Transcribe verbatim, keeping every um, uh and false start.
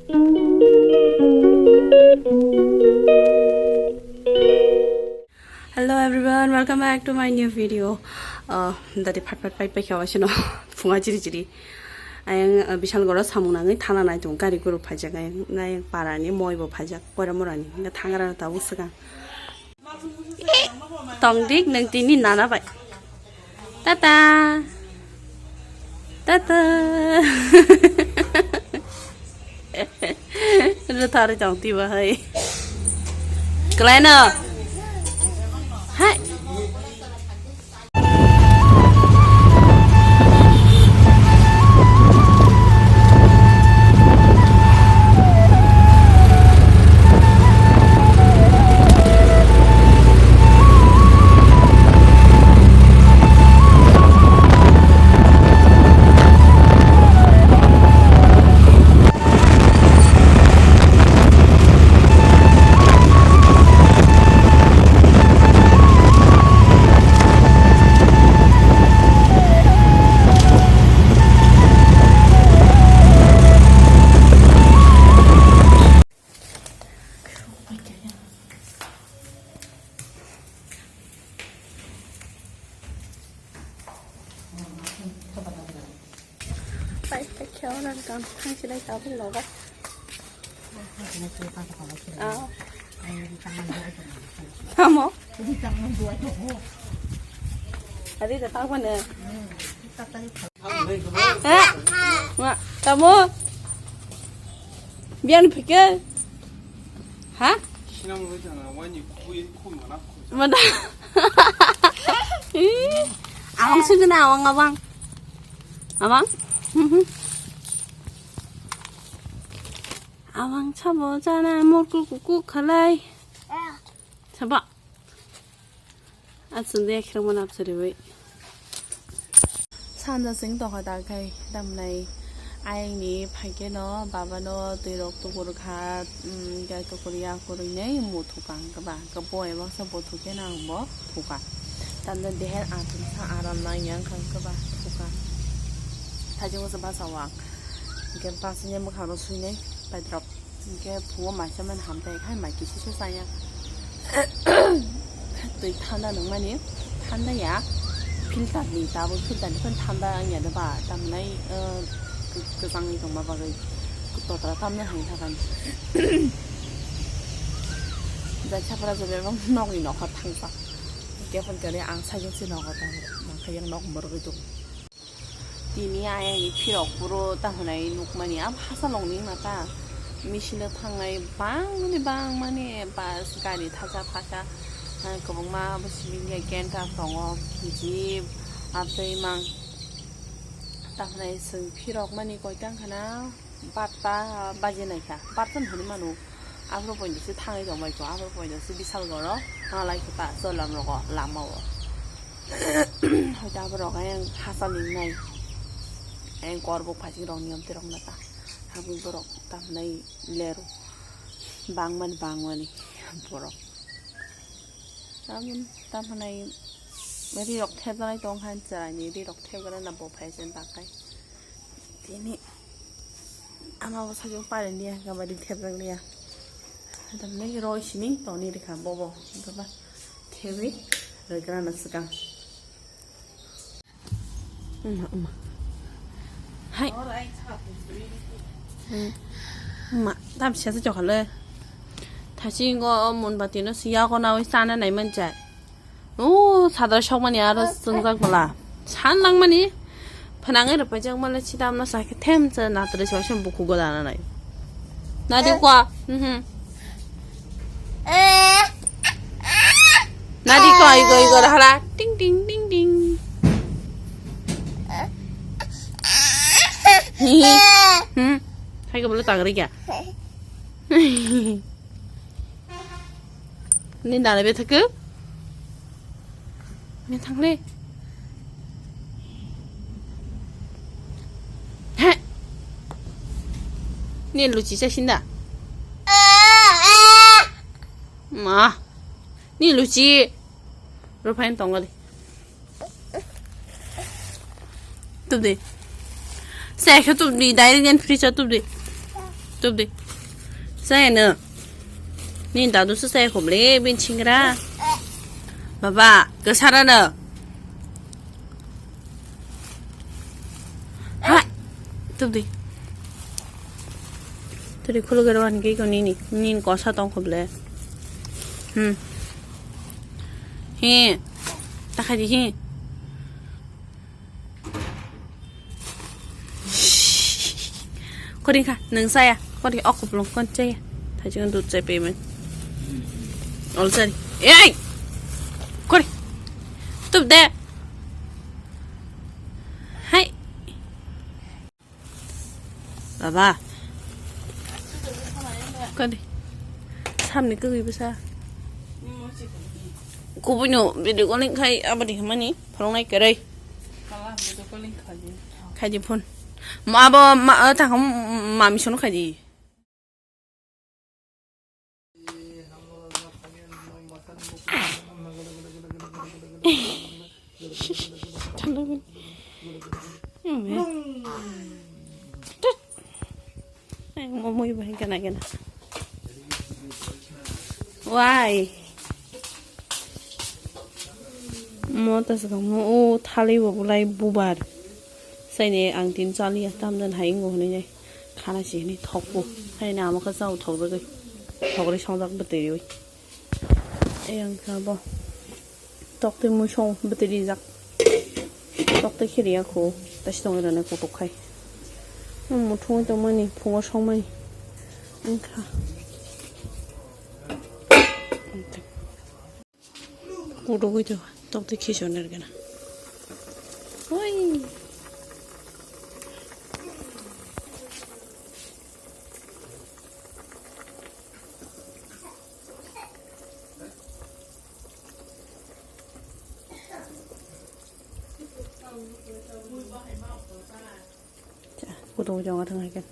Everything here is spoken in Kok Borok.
Hello everyone, welcome back to my new video. Uh, dati phat phat pai pai khawa sino phunga chiri chiri. Ayang, uh, Bishalgoro samung nangwi thana nai tung gari guru phaijak ayang, ayang parani moi bo phaijak koira morani nga thangra ta usga. Tongdik nang tini nana bai. Tata. Tata. Rethari tong tiba hai. Kelaino. Hai. Pai, pai, khe oro tong thang silai tabuk logo. Ah. Tamo? Adi da tak mana? Eh, ma, tamo? Biang phike? Ha? Mana? Ih, awang sih na awang awang. Awang? Mhm. Awang sabo jana morku kuku khalai. Sabo. Aswng de khirokma napsariwi. Sanja chwng tongkha da khai tamnai ayangni phaikhe no babano twi rok tukur kha, um, khe tukur ya kwrwinai muthukang kwba khe boi baksa buthuk khe no ang bo thuka tamni deher atwng sa aram nang yang kha kwba thuka thajingo se basa wak hwnkhe basa ni mwkhang rok swinai paidrop. Hwnkhe phungo maisa mani hamtai khai mai kisi se chaya. Twi thanda nungmani, thanda ya, filter ni tabuk filter ni phano thanda wngya de ba, tamnai, eh, kwchangni tongma bagwi totra tamna hai thakani. Jai sapra jobe bang nokni nokha thangsa. Hwnkhe phone kare ang sajwk se nogo tamo, nangkhe yang nok borogwi tongo. Tini ayang ni phirok puro ta hwnai nukmani, abo hasa longni mata. Misino thangnai bangmani, bangmani bus, gari thacha phacha, ah, kwbangma abo simi ya genta tongo, jeep, abtwi mang. Ta hwnai chwng phirok mani koitang khana barta baji naikha, barta hwnwi mano. Aphuru poito se thangwi tongbaikho, aphuru poito se Bishalgoro thanglaikha ta, chwla rogo lamao. Hoito aborok ayang hachal wngnai, ayang korbok phaising rok niyom tirok nata. Habwi borok tamnai lero. Bangmani bangmani borok. Tamoni, tamhanai rirok thepjanai tongkha, chwraini rirok thepgana na bo phaising takhai. Tini ama bo sajwk pari liya, gabari thepjak liya. Tamni roi sini toni rikha bobo. Baba thewi rikra na swkang. Uma, uma. Hai. Uma, tam siya sa chokale. Thasingo monbati no siya ko nawi sana nai manchai. O, sadar sokmani aro chwngjak bwla. San langmani. Phnangwi rwphaijak male chidamno sakhe them cha natrwi sa se bukhugo dana nai. Nadi kwa. Mhm. Nadi kwa igo igo hala. Ting ting ting ting. Hmm. Hai ko bolo tagri kya? Ni dana bethak. Ni thangle. He. Ni luchi sa sinda. Ma. Ni luchi. Rupain tongali. Tubdi. Sekhe tubdi, direct and free cha tubdi. Tup di. Saya no. Ni dadu se saya khuble bin chingra. Baba, kesara no. Ha. Tup di. Tadi khulu gero an ke ko nini. Nin kosa tong khuble. Hmm. He. Takhadi he. Koring kha, nung saya. Koring ok kuplung kon saya. Thajing dut saya payment. Ol sari. Ei! Kori. Tup de. Hai. Baba. Kori. Samni kagwi bwsa. Kubui no video calling khai abadi hwnmani phwrwngnai kwrwi. Khaidi phone. Ma abo ma, ah, tangkha, mm, mami sono khaidi. Tut. Ang mo mui bahai gana gana. Why? Mo ta sa mo o thali bo bulai bubar. Sai ne ang tin chali ya tam dan hai ngo hwnwi nai. Khana si hwnwi thok bo. Hai ne amo kha chao thok rwgwi. Thok rwi songjak bwtwi rwi. Ayang kha bo. Tok twi mui song bwtwi rijak. Tok twi khiriya khu. Tasi tong rwna kutuk khai. Mo thungwi tongmani phungo songmani. Wngkha. Kutuk wi to. Tok twi khichon rwgana. Oi. Kutung jong athang hai kan.